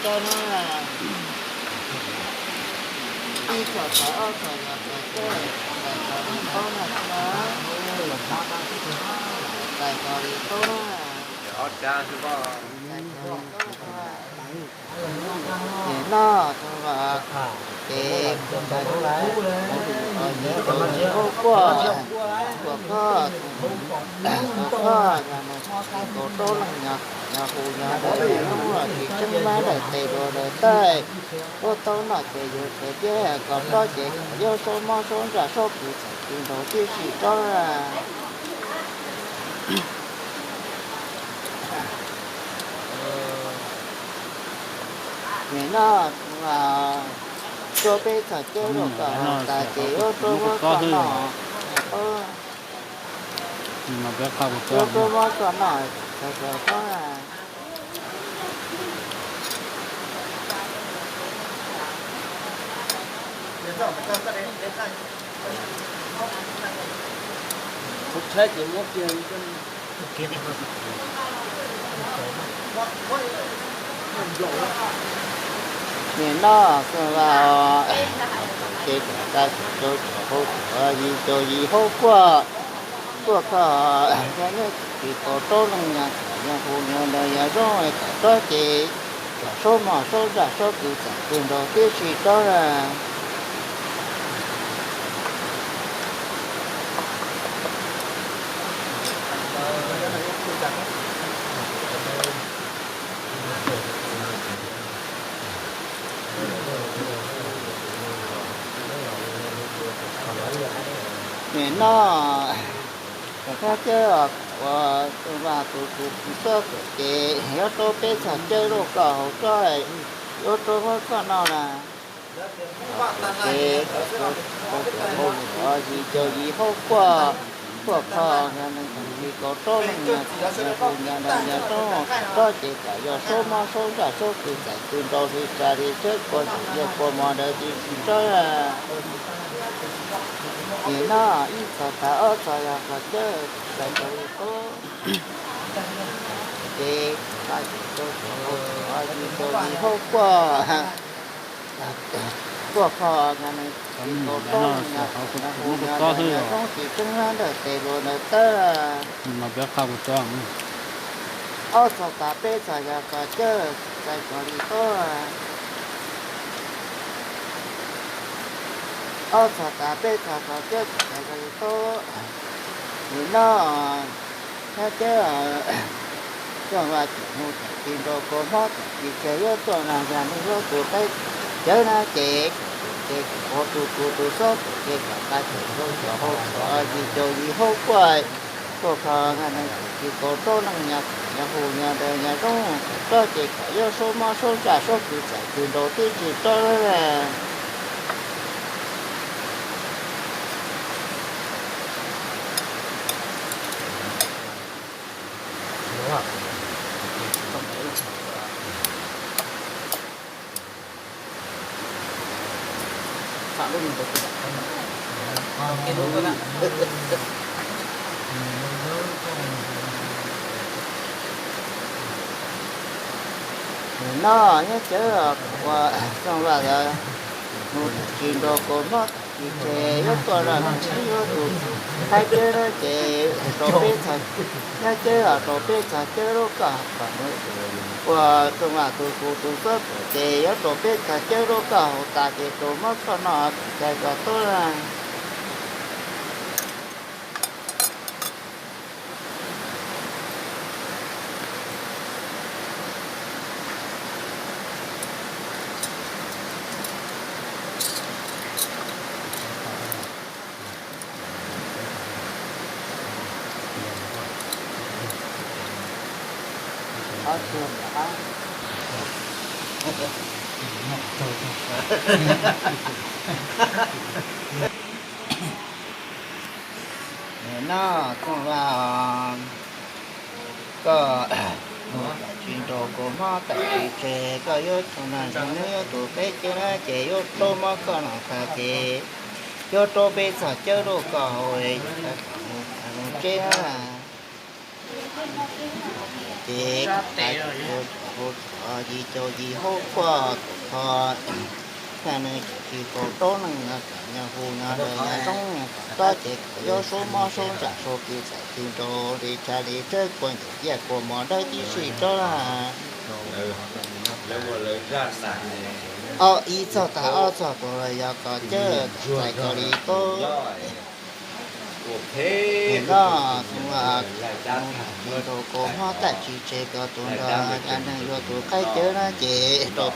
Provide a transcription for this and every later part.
Ib txhom tag ob txhom yog txhom cawj, txhom txhom li qub na, txhom txhom li qub na. Ces noj ces yim rau yim hub quaj, quaj kho, quaj kho, kaum rau leej nyuag hu nyuag ntawd, tsis tseeb vab daim tes dua daim tawj, ua tau noj ces yus txhais tiab kom rov ces kom yog saub mob saub ntsaj saub kws txhais kws nraug tib si rov. Nim no tuaj peb txhom cawj loj kom haus tas ces yuav rau muab koj noj, yuav rau muab koj noj, txhais txhais txhob. Nim no xwb vaj, ces kom tas ces rau cov hau, yim rau yim hub quaj, quaj kho, yog nej tsis kaum rau leej nyuag, yog hu nyuag ntawd yog zoo kom rov ces kom saub mob saub ntsaj saub kws txhais kws nraug tib si rov. Nim no thaj cawj uas tus vaj tus tus txob tuam ces yuav rau peb txhom cawj loj kom haus tso, yuav rau muab koj noj na. Ces kom rau cov hau, yim rau yim hub quaj, quaj kho, yog neeg tsis kaum rau leej nyuag, yog hu nyuag ntawd yog zoo kom rov ces kom yog saub mob saub ntsaj saub kws txhais kws nraug li tsa li tsheb kua ntxoog yog kua mov ntawd tib si rov. Nim no ib txhom tag ob txhom yog txhom cawj, txhais txhais li qub, ces kom tas ces rau cov hau, yim rau yim hub quaj, quaj kho, yog neeg tsis kaum rau leej nyuag, yog hu nyuag ntawd yog zoo tsis tseeb vab daim tes dua daim tawj. Ob txhom tas peb txhom yog txhom cawj, txhais txhais li qub. Ob txhom tas peb txhom txhom cawj, txhais txhais li qub. Nim no thaj cawj, txooj vaj txoom nus txhais tis nraug kua mob txhais tis tseg yuav tuaj na, yog neeg yuav tus qeb cawv na ces, ces kom tus tus tus xob ces kom tas ces rau cov hau, yim rau yim hub quaj, quaj kho, yog neeg tsis kaum rau leej nyuag, yog hu nyuag ntawd yog zoo kom rov ces kom yog saub mob saub ntsaj saub kws txhais kws nraug tib si rov. Nim no nyob cawv uas txooj vaj, nus txhais tis nraug kua mob txhais tis tseg yuav tuaj na, yuav tus qhaib cawv na ces rau peb txhom, nyob cawv rau peb txhom cawj loj kom kom nws ua txooj vaj tus tus tus xob tuam ces yuav rau peb txhom cawj loj kom haus tas ces rau muab koj noj kom cais kom tuaj. Nim no txooj vaj, koj nus txhais tis nraug kua mob txhais tis tseg, koj yuav txhom na, yog nws yuav tus qhaib cawv na ces yuav rau muab koj noj tas ces yuav rau peb txhom cawj loj kom haus, kom nws tseb na. ces kom nqa cuam tshuam hau tsuav yig cau yig haub quaj tuam kho, naj neeg cuam tsis kaus raub leej nyob kam nyob hu nyob dawm nyob zoo kom rob ces kom yob suab mob suab ntsaj suab kws txais kws nraug li tshaj li tshawb kua ncum iaj kua mov dawb tib si rov lawm. Ob ib txog tas ob txog rau los yog kos cawb kom txais kos li tub. Nim no mus rau kaus hmob tag tsis tseg kos tus nrog naj neeg yuav tus qaib cawb na ces rau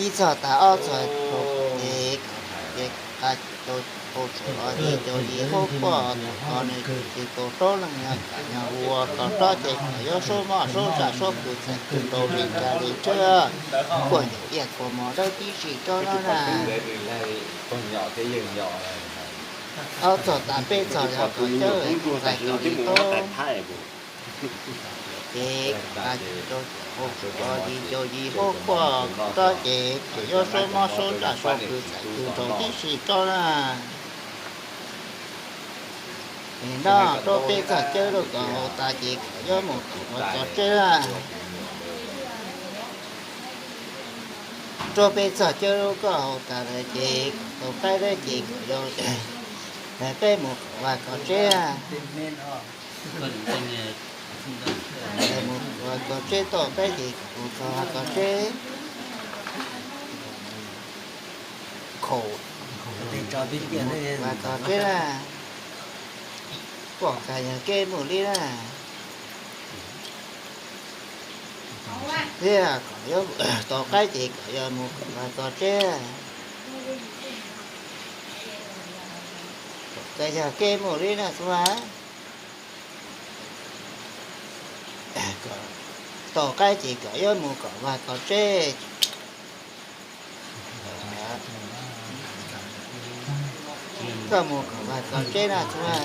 ib txog tas ob txog rau ces kom nqa cuam tshuam yig cau yig haub quaj tuam kho nws cuam tsis kaus raub leej nyob kam nyob hu ua kos rob ces kom yob suab mob suab ntsaj suab kws txais kws nraug li tshaj li tshawb kua ncum iaj kua mov dawb tib si rov lawm na. Ob txog tas peb txog yog kos cawb kom txais kos li tub. Ces kom nqa cuam tshuam hau tsuav yig cau yig haub quaj tuam kho ces kom yob suab mob suab ntsaj suab kws txais kws nraug tib si rov lawm na. Nim no rau peb txog cawb rau kos haus tas ces kom yob mus kom ua kos tseb lawm. Rau peb txog cawb rau koj haus tas lawm ces kom tau qaib dawb ces kom yob, peb mus kom ua kos tseb. Mus kom ua kos tseb tau qaib ces kom mus txog ua kos tseb. Khaum, mus kom ua kos tseb na. Pom kas yog kev mus li na. Thiab kom yob tau qaib ces kom yob mus kom ua kos tseb. Pom kas yog kev mus li na xwb. Tau qaib ces kom yob mus kom ua kos tseb. Koj mus kom ua kos tseb na txhua.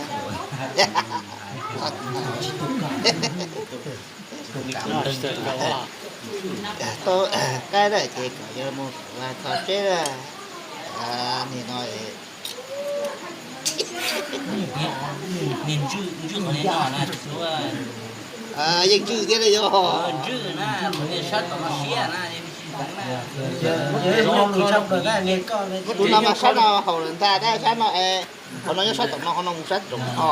Tau qaib lawm ces kom yob mus kom ua kos tseb na. Nim no yeej ntswj thiab yog. Tus no mas sab no haum lawm ntag, sab no, qhov no nyob sab tom no, qhov no mus sab tom no.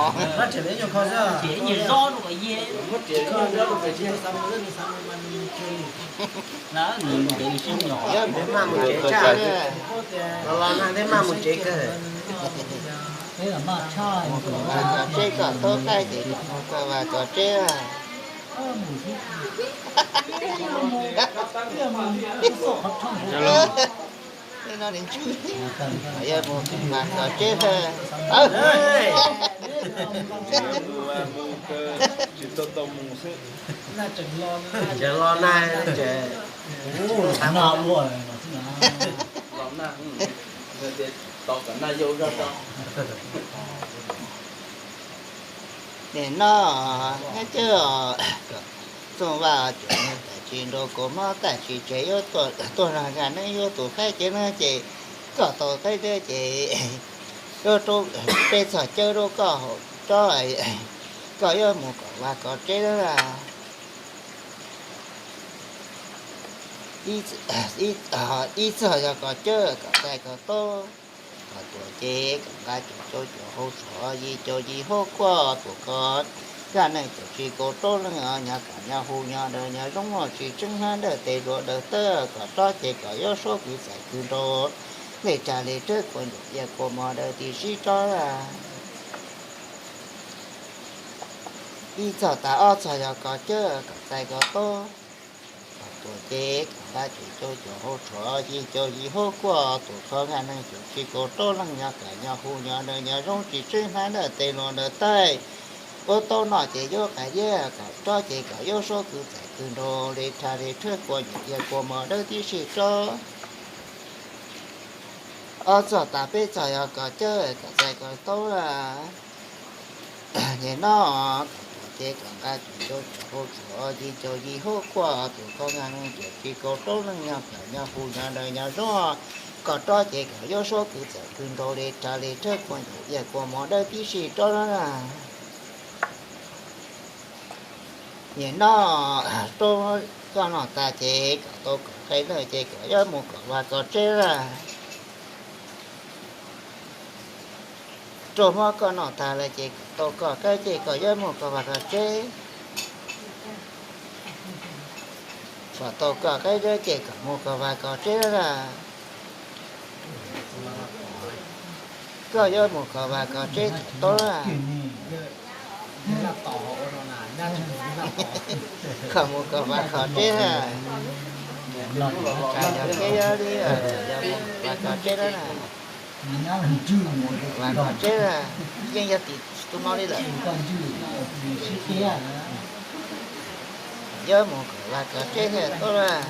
Los los nag thiab maj mus tsev kawg. Mus kom ua kos tseb, koj tau qaib ces kom mus koj ua kos tseb. Tej no nws ntswj, yog mus kom ua kos tseb. Tsis tau tau mus xwb. Tseem los nag tseem, los nag, tau kom nag yau zog tso. Nim no nyob cawb, Txooj Vaj cov neeg tag tsis nrau kaus hmob tag tsis tseg yuav tuaj nrog naj neeg yuav tus qaib cawb na ces koj tau qaib dawb ces yuav rau peb txog cawb rau koj haus tso, koj yuav mus kom ua kos tseb lawm. Ib txog yog kos cawb kom txais kos taub, kos tuam ces kom nqa cuam tshuam hau tsuav yig cau yig haub quaj tuam kho, naj neeg cuam tsis kaus raub leej nyob kam nyob hu nyob dawm nyob zoo tsis tseeb hnab dawm tes hluas dawm tawb kom rob ces kom yob suab kws txais kws nraug li tshaj li tshawb kua ncum iaj kua mov dawb tib si rov lawm. Ib txog tas ob txog yog kos cawb kom txais kos taub, kos tuam ces kom nqa cuam tshuam hau tsuav yig cau yig haub quaj tuam kho, naj neeg cuam tsis kaus raub leej nyob kam nyob hu nyob dawm nyob zoo tsis tseeb hnab dawm tes hluas dawm tawb, ua taub no ces yuav qais diab kom rob ces kom yob suab kws txais kws nraug li tshaj li tshawb kua ncum iaj kua mov dawb tib si rov. Ob txog tas peb txog yog kos cawb kom txais kos taub lawm. Nim no kos tuam ces kom nqa cuam tshuam hau tsuav yig cau yig haub quaj tuam kho, naj neeg cuam tsis kaus raub leej nyob kam nyob hu nyob dawm nyob zoo, kom rob ces kom yob suab kws txais kws nraug li tshaj li tshawb kua ncum iaj kua mov dawb tib si rov lawm. Nim no rau koj noj tas ces kom tau kom qe dawb ces kom yuav mus kom vaj kom tsev lawm. Rau hmo koj noj tas lawm ces kom tau kom qe ces kom yuav mus kom vaj kom tsev. Kom tau kom qe dawb ces kom mus kom vaj kom tsev lawm. Koj yuav mus kom vaj kom tsev tau lawm. Kom mus kom vaj kom tsev lawm. Yog peb yuav li, yog mus kom vaj kom tsev lawm na. Vaj kom tsev lawm, yeej yog tim tus no li lawm. Yuav mus kom vaj kom tsev thiaj tau lawm.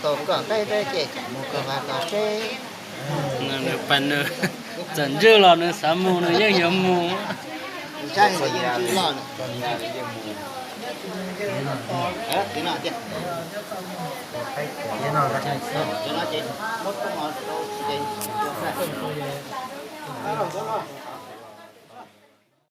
Kom tau kom qe dawb ces kom mus kom vaj kom tsev. Nws pas nws txawm ntswj los nws xav mus nws yeej yuav mus. Sab yeej ntswj los.